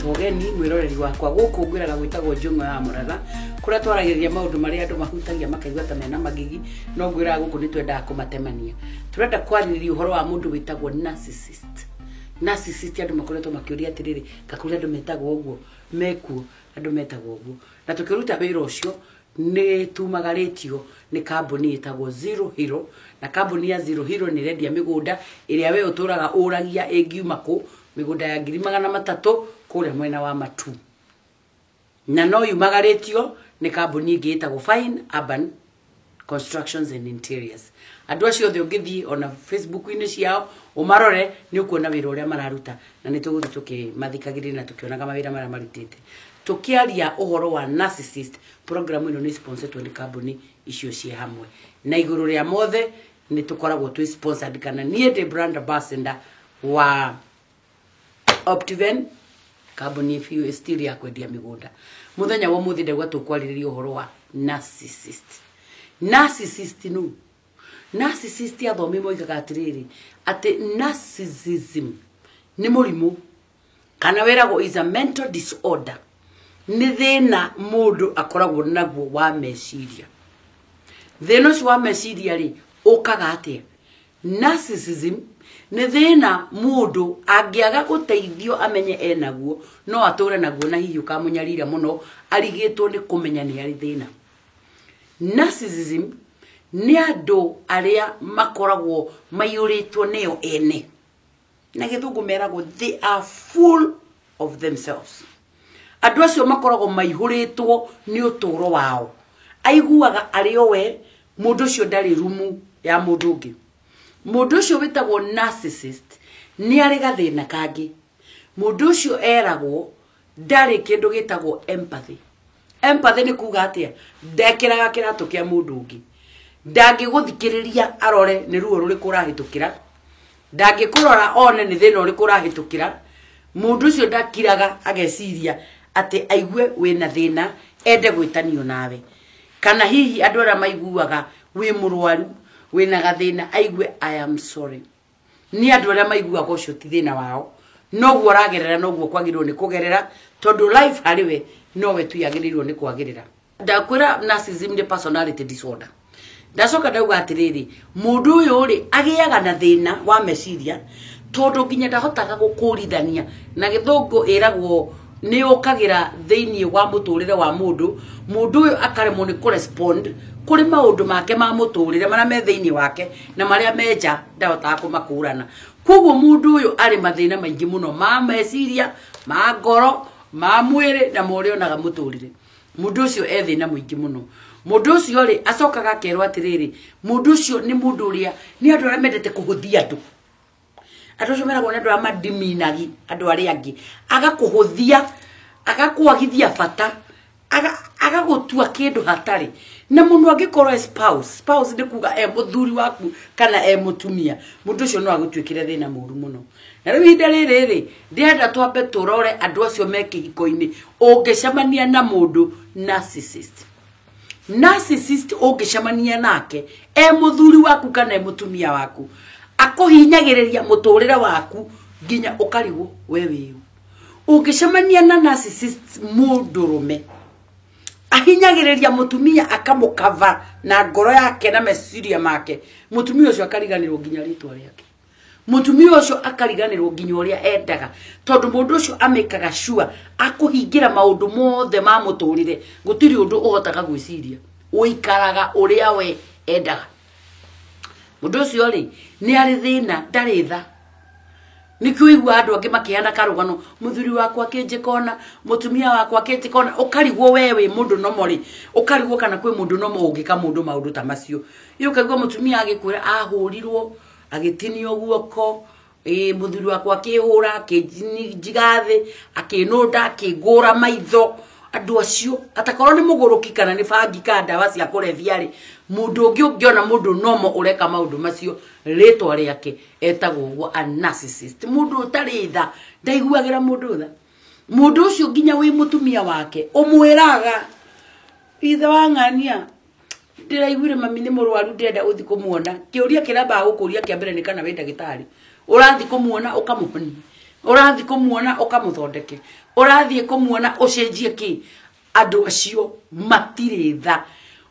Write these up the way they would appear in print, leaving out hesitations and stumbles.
Ngũnyita ũgeni mwĩroreri wakwa gũkũ ngwĩraga gwĩtagwo Njũng'wa ya Mũratha, kũrĩa twaragĩrĩria maũndũ marĩa andũ mahutagia makaigua ta mena magigi, no ngwĩraga gũkũ nĩ twendaga kũmatemania. Tũrenda kwarĩrĩria ũhoro wa mũndũ wĩtagwo narcissist. Narcissist andũ makoretwo makĩũria atĩrĩrĩ, ka kũrĩ andũ metagwo ũguo? Mekuo andũ metagwo ũguo. Na tũkĩruta wĩra ũcio nĩ tumagarĩtio nĩ kambuni ĩtagwo Zero Hero, na kambuni ya Zero Hero nĩ ĩrendia mĩgũnda ĩrĩa we ũtũraga ũragia ĩngiuma kũ, mĩgũnda ya 300,000 kũrĩa mwena wa Matu, na no yumagarĩtio nĩ kambuni ĩngĩ ĩtagwo Fine Urban Constructions and Interiors. Andũ acio othe ũngĩthiĩ ona Facebook-inĩ ciao ũmarore nĩ ũkuona wĩra ũrĩa mararuta, na nĩ tũgũthiĩ tũkĩmathikagĩrĩria na tũkĩonaga mawĩra marĩa marutĩte. Tũkĩaria ũhoro wa narcissist, program ĩno nĩ sponsored nĩ kambuni icio ciĩ hamwe, na igũrũ rĩa mothe nĩ tũkoragwo twĩ sponsored, kana niĩ ndĩ brand ambassador wa Optiven, kambuni biũ still ya kwendia mĩgũnda. Mũthenya wa ũmũthĩ ndauga tũkwarĩrĩria ũhoro wa narcissist. Narcissist nũ? Narcissist, athomi moigaga atĩrĩrĩ, atĩ narcissism nĩ mũrimũ, kana wĩragwo is a mental disorder, nĩ thĩna mũndũ akoragwo naguo wa meciria. Thĩna ũcio wa meciria rĩ, ũkaga atĩa? Narcissism nĩ thĩna mũndũ angĩaga gũteithio amenye enaguo, no atũre naguo na hihi ũkamũnyarira mũno arigĩtwo nĩ kũmenya nĩ arĩ thĩna. Narcissism nĩ andũ arĩa makoragwo maiyũrĩtwo nĩo ene, na gĩthũngũ meragwo they are full of themselves. Andũ acio makoragwo maihũrĩtwo nĩ ũtũũro wao, aiguaga arĩ o we. Mũndũ ũcio ndarĩ rumu ya mũndũ ũngĩ. Mũndũ ũcio wĩtagwo narcissist nĩ arĩ gathĩna kangĩ. Mũndũ ũcio eragwo ndarĩ kĩndũ gĩtagwo empathy. Empathy nĩ kuga atĩa? Ndekĩraga kĩratũ kĩa mũndũ ũngĩ, ndangĩgũthikĩrĩria arore nĩ ruo rũrĩkũ ũrahĩtũkĩra, ndangĩkũrora one nĩ thĩna ũrĩkũ ũrahĩtũkĩra. Mũndũ ũcio ndakiraga ageciria atĩ aigue wĩna thĩna ende gwĩtanio nawe, kana hihi andũ arĩa maiguaga wĩ mũrwaru, wĩna gathĩna, aigue "I am sorry". Nĩ andũ arĩa maiguaga ũcio ti thĩna wao, noguo ũragerera, noguo kwagĩrĩirwo nĩ kũgerera, tondũ life harĩ we nowe tu yagĩrĩirwo nĩ kwagĩrĩra. Ndakwĩra narcissism nĩ personality disorder. Ndacoka ndauga atĩrĩrĩ, mũndũ ũyũ rĩ, agĩaga na thĩna wa meciria tondũ nginya ndahotaga gũkũrithania. Na gĩthũngũ ĩragwo nĩ ũkagĩra thĩinĩ wa mũtũrĩre wa mũndũ. Mũndũ ũyũ akaremwo nĩ kũrespond kũrĩ maũndũ make ma mũtũrĩre marĩa me thĩinĩ wake na marĩa me nja, ndahotaga kũmakũrana. Koguo mũndũ ũyũ arĩ mathĩna maingĩ mũno ma meciria, ma ngoro, ma mwĩrĩ na ma ũrĩa onaga mũtũrĩre. Mũndũ ũcio e thĩna mũingĩ mũno. Mũndũ ũcio rĩ, acokaga akerwo atĩrĩrĩ, mũndũ ũcio nĩ mũndũ ũrĩa nĩ andũ arĩa mendete kũhũthia andũ. Andũ acio meragwo nĩ andũ arĩa madiminagi andũ arĩa angĩ, agakũhũthia, agakwagithia bata, agagũtua kĩndũ hatarĩ. Na mũno angĩkorwo e spouse. Spouse nĩ kuga e mũthuri waku kana e mũtumia. Mũndũ ũcio no agũtuĩkĩre thĩna mũru mũno. Na rĩu ihinda rĩrĩ rĩ, ndĩrenda twambe tũrore andũ acio me kĩhiko-inĩ. Ũngĩcemania na mũndũ narcissist, narcissist ũngĩcemania nake e mũthuri waku kana e mũtumia waku, akũhinyagĩrĩria mũtũrĩre waku nginya ũkarigwo we wĩũ. Ũngĩcemania na narcissist mũndũrũme, ahinyagĩrĩria mũtumia, akamũkava na ngoro yake na meciria make. Mũtumia ũcio akariganĩrwo nginya rĩtwa rĩake, mũtumia ũcio akariganĩrwo nginya ũrĩa endaga, tondũ mũndũ ũcio amĩkaga sure akũhingĩra maũndũ mothe ma mũtũrĩre. Gũtirĩ ũndũ ũhotaga gwĩciria, ũikaraga ũrĩa we endaga. Mũndũ ũcio rĩ, nĩ arĩ thĩna, ndarĩ tha. Nĩkĩo igua andũ angĩ makĩheana karũgano, mũthuri wakwa akĩnjĩka ona, mũtumia wakwa akĩnjĩka ona, ũkarigwo we wĩ mũndũ nomo rĩ, ũkarigwo kana kwĩ mũndũ nomo ũngĩka mũndũ maũndũ ta macio. Ĩ ũkaigua mũtumia agĩkwĩra ahũrirwo agĩtinio guoko, ĩ mũthuri wakwa akĩhũra, akĩnjiga thĩ, akĩnũnda, akĩngũra maitho. Andũ acio atakorwo nĩ mũgũrũki kana nĩ bangi kana ndawa cia kũrebia rĩ, mũndũ ũngĩ ũngĩona mũndũ nomo ũreka maũndũ macio, rĩtwa rĩake etagwo ũguo, a narcissist, mũndũ ũtarĩ tha, ndaiguagĩra mũndũ tha. Mũndũ ũcio nginya wĩ mũtumia wake ũmwĩraga, "Ithe wa ng'ania, ndĩraiguire mami nĩ mũrwaru, ndĩrenda gũthiĩ kũmuona." Kĩũria kĩrambaga gũkũria kĩa mbere nĩ kana wĩ ndagĩtarĩ ũrathiĩ kũmuona ũkamũhonie, ũrathiĩ kũmuona ũkamũthondeke. Ũrathiĩ kũmuona ũcenjie kĩ? Andũ acio matirĩ tha.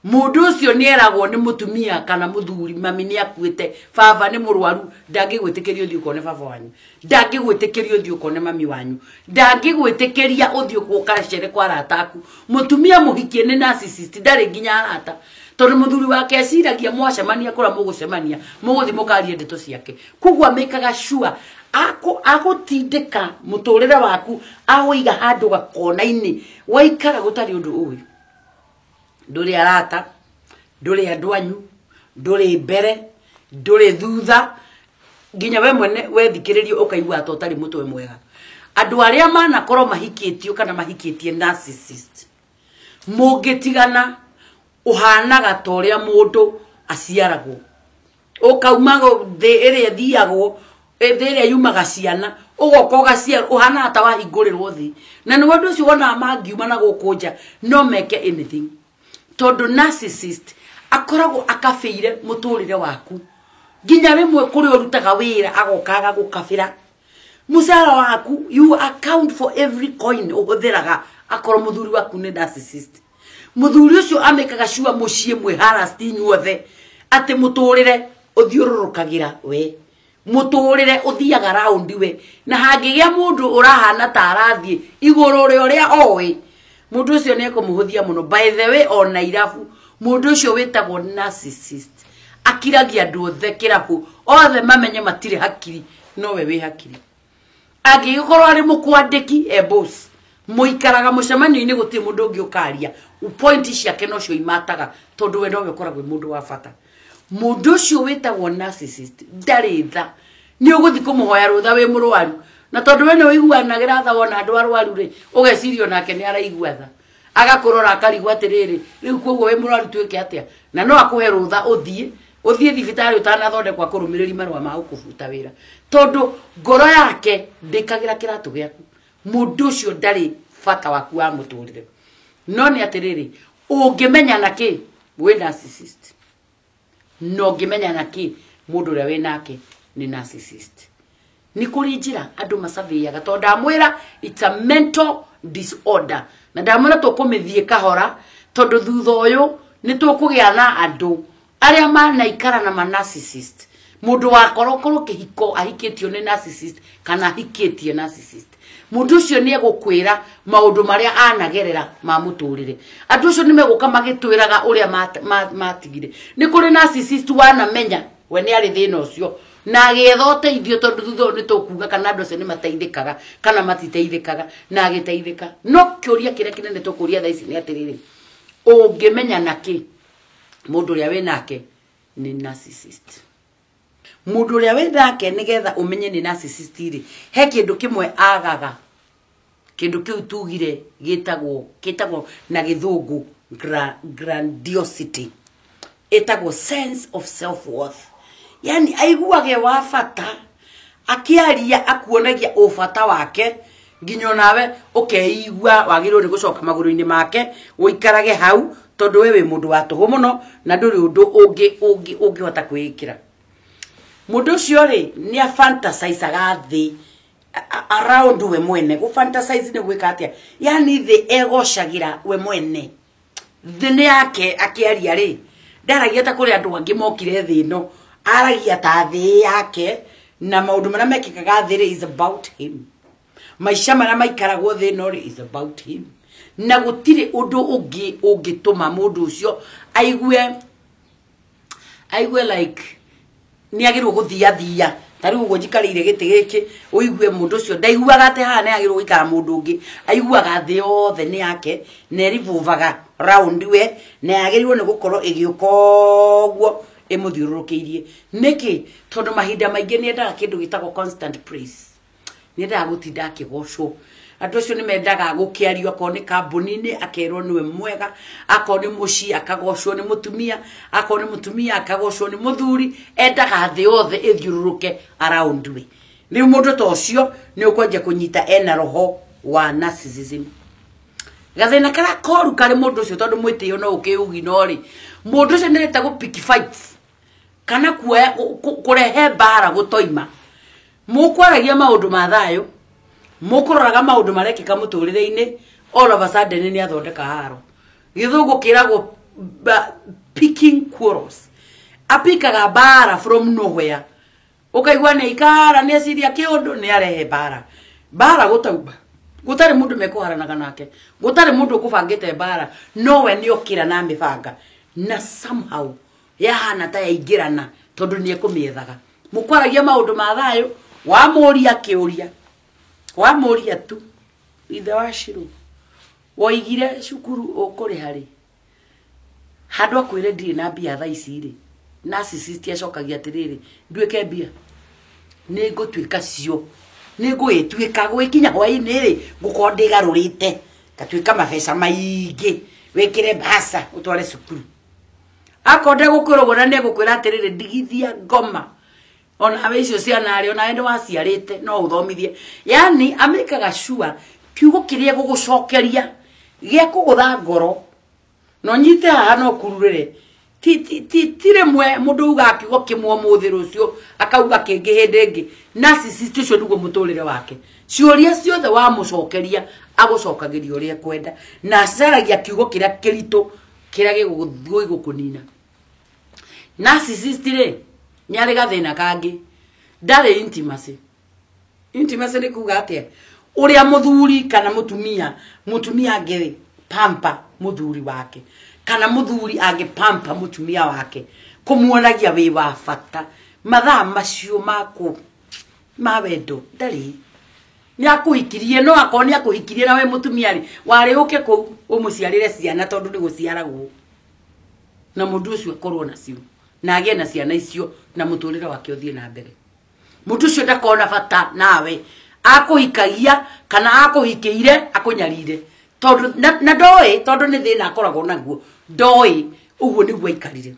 Mũndũ ũcio nĩ eragwo nĩ mũtumia kana mũthuri, mami nĩ akuĩte, baba nĩ mũrwaru, ndangĩgwĩtĩkĩria ũthiĩ ũkone baba wanyu, ndangĩgwĩtĩkĩria ũthiĩ ũkone mami wanyu, ndangĩgwĩtĩkĩria ũthiĩ ũgacere kwa arata aku. Mũtumia mũhikie nĩ narcissist, ndarĩ nginya arata, tondũ mũthuri wake eciragia mwacemania kũrĩa mũgũcemania mũgũthiĩ mũkarie ndeto ciake. Koguo amĩkaga sure agũtindĩka mũtũrĩre waku, agũiga handũ gakona-inĩ, waikara gũtarĩ ũndũ ũĩ. Ndũrĩ arata, ndũrĩ andũ anyu, ndũrĩ mbere, ndũrĩ thutha, nginya we mwene wethikĩrĩrio ũkaigua ta ũtarĩ mũtwe mwega. Andũ arĩa manakorwo mahikĩtio kana mahikĩtie narcissist, mũngĩtigana ũhanaga ta ũrĩa mũndũ aciaragwo, ũkauma thĩ ĩrĩa ĩthiagwo, thĩ ĩrĩa yumaga ciana, ũgoka ũgaciarwo, ũhanaga ta wahingũrĩrwo thĩ. Na nĩ ũndũ ũcio wonaga mangiuma na gũkũ nja no meke anything, tondũ narcissist akoragwo akabĩire mũtũrĩre waku. Nginya rĩmwe kũrĩa ũrutaga wĩra agoka agagũkabĩra mũcara waku, you account for every coin ũhũthĩraga. Akorwo mũthuri waku nĩ narcissist, mũthuri ũcio amĩkaga sure mũciĩ mwĩ harassed inyuothe, atĩ mũtũrĩre ũthiũrũrũkagĩra we, mũtũrĩre ũthiaga round we, na hangĩgĩa mũndũ ũrahana ta arathiĩ igũrũ rĩa ũrĩa oĩ, mũndũ ũcio nĩ ekũmũhũthia mũno. By the way, ona irabu mũndũ ũcio wĩtagwo narcissist akiragia andũ othe kĩrabu, othe mamenye matirĩ hakiri, nowe wĩ hakiri. Angĩgĩkorwo arĩ mũkwandĩki e boss, mũikaraga mũcemanio-inĩ gũtirĩ mũndũ ũngĩ ũkaria, point ciake nocio imataga, tondũ we nowe ũkoragwo wĩ mũndũ wa bata. Mũndũ ũcio wĩtagwo narcissist ndarĩ tha. Nĩ ũgũthiĩ kũmũhoya rũtha wĩ mũrwaru, na tondũ we nĩ ũiguanagĩra tha wona andũ arwaru rĩ, ũgeciria onake nĩ araigua tha, agakũrora akarigwo atĩrĩrĩ, rĩu koguo wĩ mũrwaru twĩke atĩa? Na no akũhe rũtha ũthiĩ thibitarĩ ũtanathondekwo, akũrũmĩrĩri marũa ma gũkũbuta wĩra, tondũ ngoro yake ndĩkagĩra kĩratũ gĩaku. Mũndũ ũcio ndarĩ bata waku wa mũtũrĩre. No nĩ atĩrĩrĩ, ũngĩmenya na kĩ wĩ narcissist, na ũngĩmenya na kĩ mũndũ ũrĩa wĩ nake nĩ narcissist, nĩ kũrĩ njĩra andũ macabĩaga, tondũ ndamwĩra it's a mental disorder, na ndamwĩra tũkũmĩthiĩ kahora, tondũ thutha ũyũ nĩ tũkũgĩa na andũ arĩa manaikara na ma narcissist. Mũndũ wakorwo korwo kĩhiko ahikĩtio nĩ narcissist kana ahikĩtie narcissist, mũndũ ũcio nĩ egũkwĩra maũndũ marĩa anagerera ma mũtũrĩre. Andũ acio nĩ megũka magĩtwĩraga ũrĩa matigire. Nĩ kũrĩ narcissist wanamenya we nĩ arĩ thĩna ũcio na agĩetha ũteithio, tondũ thutha ũyũ nĩ tũkuga kana andũ acio nĩ mateithĩkaga kana matiteithĩkaga, na agĩteithĩka. No kĩũria kĩrĩa kĩnene tũkũria thaa ici nĩ atĩrĩrĩ, ũngĩmenya na kĩ mũndũ ũrĩa wĩ nake nĩ narcissist? Mũndũ ũrĩa wĩ nake, nĩgetha ũmenye nĩ narcissist rĩ, he kĩndũ kĩmwe agaga. Kĩndũ kĩu tugire gĩtagwo na gĩthũngũ grandiosity, ĩtagwo sense of self worth, yani aiguage wa bata, akĩaria akuonagia ũbata wake, nginya onawe ũkeigua wagĩrĩirwo nĩ gũcoka magũrũ-inĩ make, ũikarage hau, tondũ we wĩ mũndũ wa tũhũ mũno na ndũrĩ ũndũ ũngĩ ũngĩhota kwĩĩkĩra. Mũndũ ũcio rĩ, nĩ afantasizaga thĩ around we mwene. Gũ fantasize nĩ gwĩka atĩa? Yani thĩ egocagĩra we mwene, thĩ nĩ yake. Akĩaria rĩ, ndaragia ta kũrĩ andũ angĩ mokire thĩ ĩno, aragia ta thĩ yake, na maũndũ marĩa mekĩkaga thĩ rĩ is about him, maica marĩa maikaragwo thĩ ĩno rĩ is about him, na gũtirĩ ũndũ ũngĩ ũngĩtũma mũndũ ũcio aigue like nĩ agĩrĩirwo gũthiathia. Ta rĩu ũguo njikarĩire gĩtĩ gĩkĩ, ũigue mũndũ ũcio ndaiguaga atĩ haha nĩ agĩrĩirwo gũikara mũndũ ũngĩ. Aiguaga thĩ yothe nĩ yake na ĩrivolvaga round we, na yagĩrĩirwo nĩ gũkorwo ĩgĩũka ũguo ĩmũthiũrũrũkĩirie. Nĩkĩ? Tondũ mahinda maingĩ nĩ endaga kĩndũ gĩtagwo constant praise, nĩ endaga gũtinda akĩgocwo. Andũ acio nĩ mendaga gũkĩario, akorwo nĩ kambuni-inĩ akerwo nĩwe mwega, akorwo nĩ mũciĩ akagocwo nĩ mũtumia, akorwo nĩ mũtumia akagocwo nĩ mũthuri. Endaga thĩ yothe ĩthiũrũrũke around we. Rĩu mũndũ ta ũcio nĩ ũkwanjia kũnyita ena roho wa narcissism. Gathĩna karĩa koru karĩ mũndũ ũcio, tondũ mwĩtĩo no ũkĩũgino rĩ, mũndũ ũcio nĩ arenda gũ pick fights kana kuoya kũrehe mbara gũtoima. Mũkwaragia maũndũ ma thayũ, Mũkũroraga maũndũ marekĩka mũtũrĩre-inĩ, all of a sudden nĩ athondeka haro. Gĩthũngũ kĩragwo picking quarrels. Apikaga mbara from nowhere. Ũkaigua nĩ aikara, nĩ eciria kĩũndũ, nĩ arehe mbara. Mbara gũtauma. Gũtarĩ mũndũ mekũharanaga nake. Gũtarĩ mũndũ ũkũbangĩte mbara. Nowe nĩ okĩra na amĩbanga. Na somehow yahana ta yaingĩrana tondũ nĩ ekũmĩethaga. Mũkwaragia maũndũ ma thayũ, wamũria kĩũria. Wamũria tu. Ithe wa Shiro. Woigire cukuru ũkũrĩha rĩ? Handũ akwĩre ndirĩ na mbia thaa ici rĩ, narcissist acokagia atĩrĩrĩ, nduĩke mbia. Nĩ ngũtuĩka cio. Nĩ ngũgĩtuĩka, gũgĩkinya hwaĩ-inĩ rĩ, ngũkorwo ndĩgarũrĩte. Ngatuĩka mabeca maingĩ. Wĩkĩre mbaca ũtware cukuru. Akorwo ndegũkwĩra ũguo na nĩ egũkwĩra atĩrĩrĩ, ndigithia ngoma. Onawe icio ciana rĩ, onawe nĩ waciarĩte, no ũthomithie. Yaani amĩkaga sure kiugo kĩrĩa gũgũcokeria gĩa kũgũtha ngoro na ũnyite haha no ũkururĩre. Ti rĩmwe mũndũ ugaga kiugo kĩmwe ũmũthĩ, rũciũ akauga kĩngĩ hĩndĩ ĩngĩ. Narcissist ũcio nĩguo mũtũrĩre wake. Ciũria ciothe wamũcokeria agũcokagĩria ũrĩa ekwenda, na acaragia kiugo kĩrĩa kĩritũ kĩrĩa gĩgũkũnina. Narcissist rĩ, nĩ arĩ gathĩna kangĩ, ndarĩ intimacy. Intimacy nĩ kuga atĩa? Ũrĩa mũthuri kana mũtumia, mũtumia angĩ pamper mũthuri wake kana mũthuri angĩ pamper mũtumia wake, kũmuonagia wĩ wa bata. Mathaa macio maku ma wendo ndarĩ. Nĩ akũhikirie, no akorwo nĩ akũhikirie na we mũtumia rĩ, warĩ ũke kũu ũmũciarĩre ciana tondũ nĩ gũciaragwo. Na mũndũ ũcio akorwo nacio, na agĩe na ciana icio, na mũtũrĩre wake ũthiĩ na mbere. Mũndũ ũcio ndakorwo na bata nawe, akũhikagia kana akũhikĩire akũnyarire. Tondũ na ndoĩ, tondũ nĩ thĩna akoragwo naguo, ndoĩ ũguo nĩguo aikarire.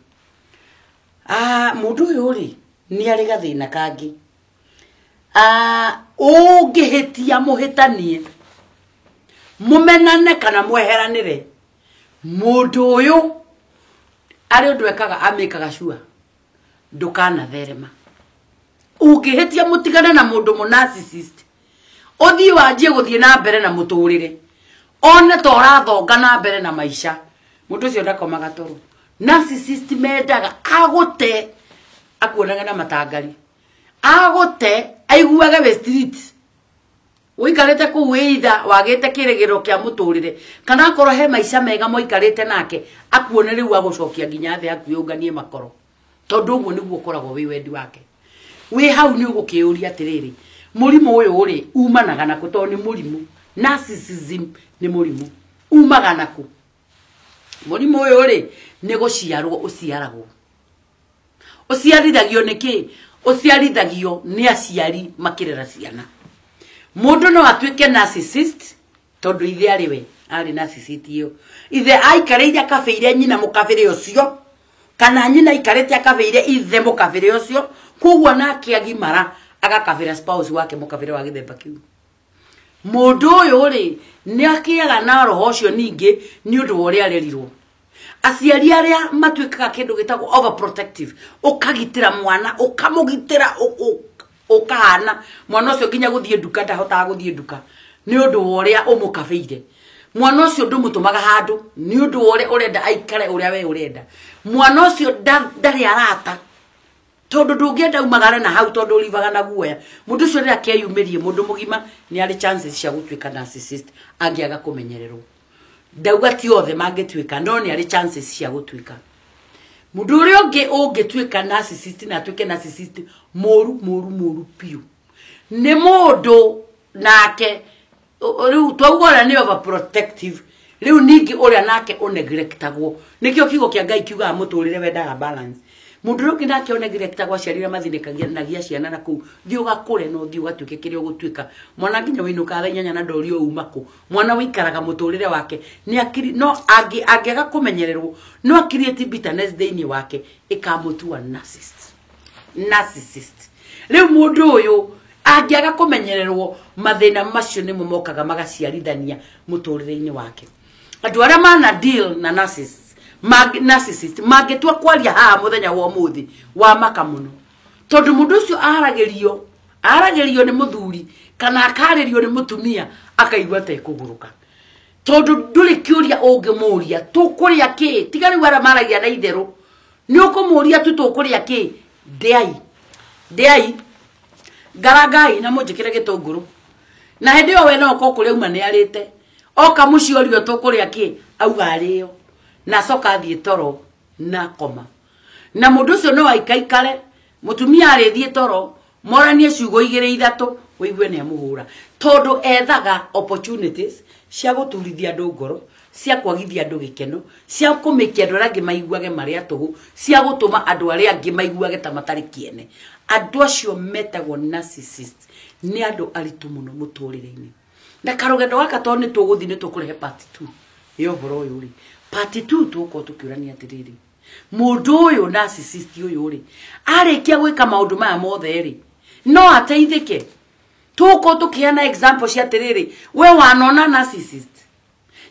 Mũndũ ũyũ rĩ, nĩ arĩ gathĩna kangĩ. Ũngĩhĩtia mũhĩtanie, mũmenane kana mweheranĩre, mũndũ ũyũ arĩ ũndũ ekaga, amĩkaga sure ndũkanatherema. Ũngĩhĩtia mũtigane na mũndũ mũ narcissist, ũthiĩ wanjie gũthiĩ na mbere na mũtũrĩre, one ta ũrathonga na mbere na maica, mũndũ ũcio ndakomaga toro. Narcissist mendaga agũte akuonaga na matangari, agũte aiguage wĩ street, ũikarĩte kũu wĩ itha wagĩte kĩrĩgĩrĩro kĩa mũtũrĩre, kana akorwo he maica mega moikarĩte nake, akuone rĩu agũcokia nginya thĩ hakuhĩ ũnganie makoro, tondũ ũguo nĩguo ũkoragwo wĩ wendi wake. Wĩ hau nĩ ũgũkĩũria atĩrĩrĩ, mũrimũ ũyũ rĩ umanaga nakũ? Tondũ nĩ mũrimũ, narcissism nĩ mũrimũ, umaga nakũ? Mũrimũ ũyũ rĩ nĩ gũciarwo ũciaragwo. Ũciarithagio nĩ kĩ? Ũciarithagio nĩ aciari makĩrera ciana. Mũndũ no atuĩke narcissist tondũ ithe arĩ we arĩ narcissist ĩyo. Ithe aikarĩire akabĩire nyina mũkabĩre ũcio, kana nyina aikarĩte akabĩire ithe mũkabĩre ũcio, koguo nake agimara agakabĩra spouse wake mũkabĩre wa gĩthemba kĩu. Mũndũ ũyũ rĩ nĩ akĩaga na roho ũcio ningĩ nĩ ũndũ wa ũrĩa arerirwo. Aciari arĩa matuĩkaga kĩndũ gĩtagwo overprotective, ũkagitĩra mwana, ũkamũgitĩra, ũkahana mwana ũcio nginya gũthiĩ nduka ndahotaga gũthiĩ nduka nĩ ũndũ wa ũrĩa ũmũkabĩire. Mwana ũcio ndũmũtũmaga handũ nĩ ũndũ wa ũrĩa ũrenda aikare ũrĩa we ũrenda. Mwana ũcio ndarĩ arata, tondũ ndũngĩenda umagare na hau tondũ ũrivaga na guoya. Mũndũ ũcio rĩrĩa akeyumĩrie mũndũ mũgima nĩ arĩ chances cia gũtuĩka narcissist angĩaga kũmenyererwo. Ndauga ti othe mangĩtuĩka, no nĩ arĩ chances cia gũtuĩka. Mũndũ ũrĩa ũngĩ ũngĩtuĩka narcissist na atuĩke narcissist mũru mũru mũru biũ nĩ mũndũ nake rĩu twauga ũrĩa nĩ overprotective, rĩu ningĩ ũrĩa nake ũneglectagwo. Nĩkĩo kiugo kĩa Ngai kiugaga mũtũrĩre wendaga balance. Mũndũ ũrĩa ũngĩ nake ũneglectagwo, aciari arĩa mathinĩkanagia ciana na kũu, thiĩ ũgakũre na ũthiĩ ũgatuĩke kĩrĩa ũgũtuĩka. Mwana nginya wĩinũkaga thaa inyanya na ndorio uma kũ. Mwana ũikaraga mũtũrĩre wake nĩ akiri, no angĩaga kũmenyererwo no create bitterness thĩinĩ wake ĩkamũtua narcissist. Narcissist. Rĩu mũndũ ũyũ angĩaga kũmenyererwo, mathĩna macio nĩmo mokaga magaciarithania mũtũrĩre-inĩ wake. Andũ arĩa mana deal na narcissist, narcissist mangĩtua kwaria haha mũthenya wa ũmũthĩ wa maka mũno, tondũ mũndũ ũcio aragĩrio nĩ mũthuri Kana akarĩrio nĩ mũtumia akaigua ta ekũgũrũka. Tondũ ndũrĩ kĩũria ũngĩmũria, tũkũrĩa kĩ? Tiga rĩu arĩa maragia na itherũ. Nĩ ũkũmũria tu tũkũrĩa kĩ? Ndĩai. Ndĩai. Ngarangai na mũnjĩkĩre gĩtũngũrũ. Na hĩndĩ ĩyo we no ũkorwo kũrĩa auma nĩ arĩte. Oka mũciĩ orio tũkũrĩa kĩ? Auga arĩo. Na acoka athiĩ toro na koma. Na mũndũ ũcio no aikaikare, mũtumia arĩthiĩ toro, moranie ciugo igĩrĩ ithatũ, ũigue nĩ amũhũra. Tondũ ethaga opportunities cia gũturithia andũ ngoro, cia kwagithia andũ gĩkeno, cia kũmĩkia andũ arĩa angĩ maiguage marĩ a tũhũ, cia gũtũma andũ arĩa angĩ maiguage ta matarĩ kĩene. Andũ acio metagwo narcissist nĩ andũ aritũ mũno mũtũrĩre-inĩ. Na karũgendo gaka tondũ nĩ tũgũthiĩ nĩ tũkũrehe part 2 ya ũhoro ũyũ rĩ. Part 2 tũgũkorwo tũkĩũrania atĩrĩrĩ, mũndũ ũyũ narcissist ũyũ rĩ, arĩkia gwĩka maũndũ maya mothe rĩ, no ateithĩke? Tũgũkorwo tũkĩheana example cia atĩrĩrĩ, we wanona narcissist?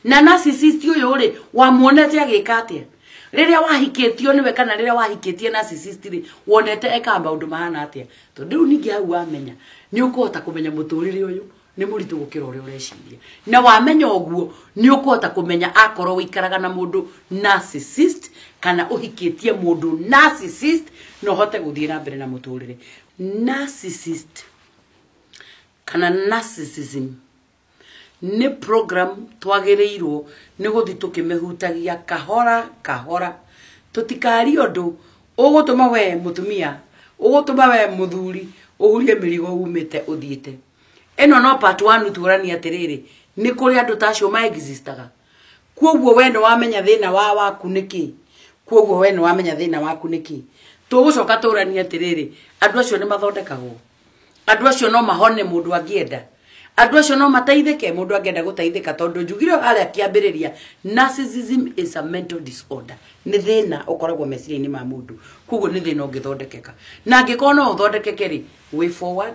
Na narcissist ũyũ rĩ, wamuonete agĩka atĩa? Rĩrĩa wahikĩtio nĩwe kana rĩrĩa wahikĩtie narcissist rĩ, wonete ekaga maũndũ mahana atĩa? Tondũ rĩu ningĩ hau wamenya, nĩ ũkũhota kũmenya mũtũrĩre ũyũ nĩ mũritũ gũkĩra ũrĩa ũreciria. Na wamenya ũguo, nĩ ũkũhota kũmenya akorwo ũikaraga na mũndũ narcissist kana ũhikĩtie mũndũ narcissist, na ũhote gũthiĩ na mbere na mũtũrĩre. Narcissist kana narcissism nĩ program twagĩrĩirwo nĩ gũthiĩ tũkĩmĩhutagia kahora kahora. Tũtikarie ũndũ ũgũtũma we mũtumia, ũgũtũma we mũthuri ũhurie mĩrigo umĩte ũthiĩte. Ĩno no part 1 tuoranie atĩrĩrĩ, nĩ kũrĩ andũ ta acio maexistaga. Kwoguo we nĩ wamenya thĩna wa waku nĩ kĩ? Kwoguo we nĩ wamenya thĩna waku nĩ kĩ? Tũgũcoka tũranie atĩrĩrĩ, andũ acio nĩ mathondekagwo. Andũ acio no mahone mũndũ angĩenda. Andũ acio no mateithĩke mũndũ angĩenda gũteithĩka, tondũ njugire harĩa kĩambĩrĩria, narcissism is a mental disorder. Nĩ thĩna ũkoragwo meciria-inĩ ma mũndũ. Kwoguo nĩ thĩna ũngĩthondekeka. Na angĩkorwo no ũthondekeke rĩ, way forward,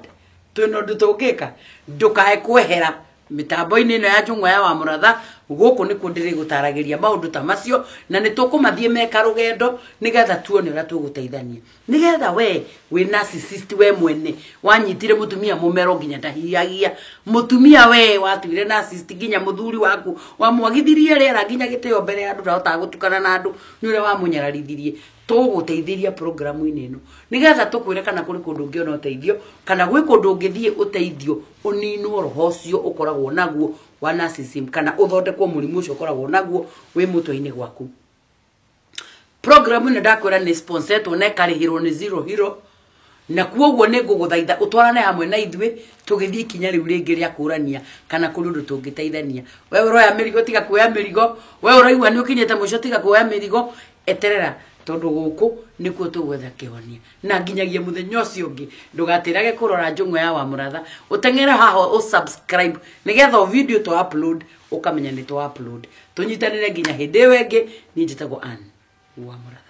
twĩna ũndũ tũngĩka, ndũkae kwehera mĩtambo-inĩ ĩno ya Njũng'wa ya Wamũratha. Gũkũ nĩkuo ndĩrĩgũtaragĩria maũndũ ta macio, na nĩ tũkũmathiĩ meka rũgendo nĩgetha tuone ũrĩa tũgũteithania, nĩgetha we wĩ narcissist we mwene wanyitire mũtumia mũmero nginya ndahihagia, mũtumia we watuire narcissist nginya mũthuri waku wamwagithirie rĩera nginya gĩtĩo mbere ya andũ, ndahotaga gũtukana na andũ nĩ ũrĩa wamũnyararithirie. Tũgũgũteithĩria programu-inĩ ĩno nĩgetha tũkwĩre kana kũrĩ kũndũ ũngĩona ũteithio, kana gwĩ kũndũ ũngĩthiĩ ũteithio ũninwo roho ũcio ũkoragwo naguo wa narcissism, kana ũthondekwo mũrimũ ũcio ũkoragwo naguo wĩ mũtwe-inĩ gwaku. Programu ĩno ndakwĩra nĩ sponsoretwo na ĩkarĩhĩrwo nĩ Zero Hero, na kuoguo nĩ ngũgũthaitha ũtwarane hamwe na ithuĩ tũgĩthiĩ ikinya rĩu rĩngĩ rĩa kũrania kana kũrĩ ũndũ tũngĩteithania. We ũroya mĩrigo, tiga kuoya mĩrigo. We ũraigua nĩ ũkinyĩte mũico, tiga kuoya mĩrigo. Eterera, tondũ gũkũ nĩkuo tũgwetha kĩhonia. Na nginyagia mũthenya ũcio ũngĩ, ndũgatĩrage kũrora Njũng'wa ya Wamũratha, ũteng'ere haha ũsubscribe nĩgetha o video twa upload ũkamenya nĩ twa upload. Tũnyitanĩre nginya hĩndĩ ĩyo ĩngĩ. Niĩ njĩtagwo Ann Wamũratha.